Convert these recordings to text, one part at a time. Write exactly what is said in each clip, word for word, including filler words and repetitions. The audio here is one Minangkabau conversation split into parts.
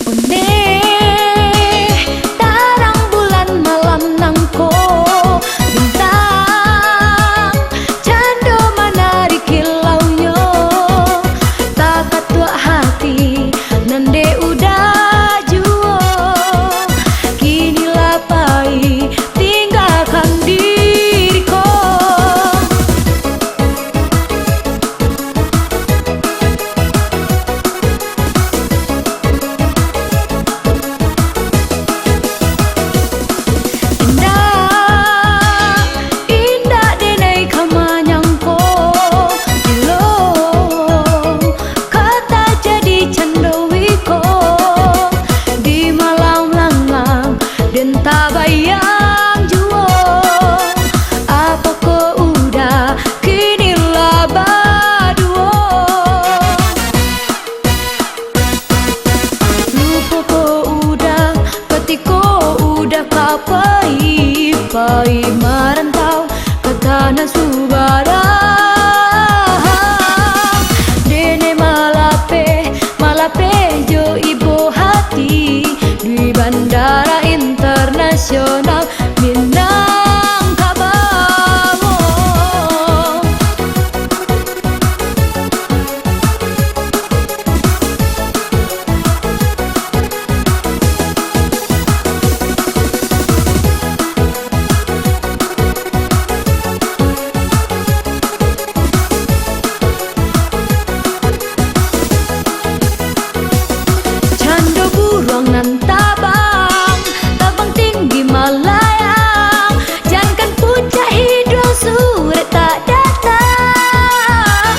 Ondeh, tarang bulan malam nangko, bintang cando manari kilaunyo, takatuak hati nan dek Uda juo, kini lah pai tinggakan diri ko. Indak, indak denai ka manyangko, bilo ka tajadi cando wiko, di malam langang den tabayang juo, apokoh Uda kini lah baduo. Lupo ko Uda, katiko Uda ka pai, pai marantau ka tanah subara. Denai malapeh, malapeh jo ibo hati, di bandara internasional Minangkabau. Cando buruang nan tabang, tabang tinggi malayang, jankan puncak hidung surek tak datang.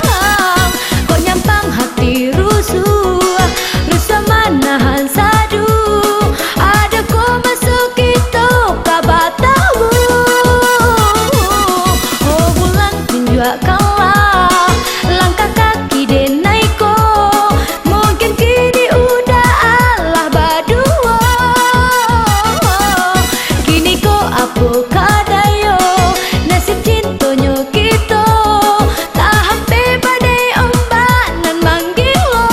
Kok nyampang hati rusuah, rusuah manahan saduah, ado ko maso kito ka batauah. Oh, bulan tunjuakkanlah langkah kaki denai ko. Mungkin kini Uda alah baduo. Kini ko apo ka dayo, nasib cintonyo kito, tahampek badai ombak nan manggilo.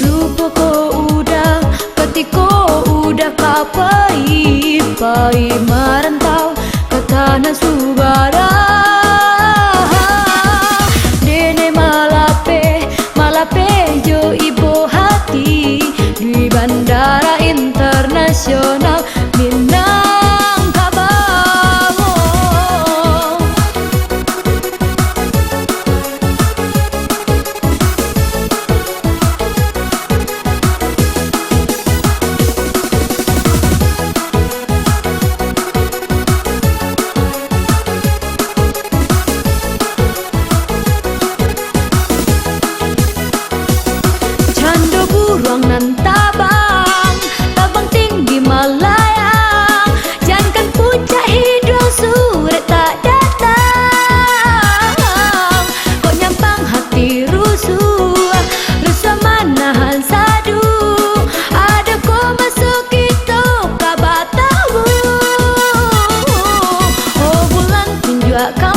Lupo ko Uda, katiko Uda ka pai, pai marantau ka tanah subara. Denai malapeh, malapeh jo ibo hati, di bandara internasional Minangkabau. Kau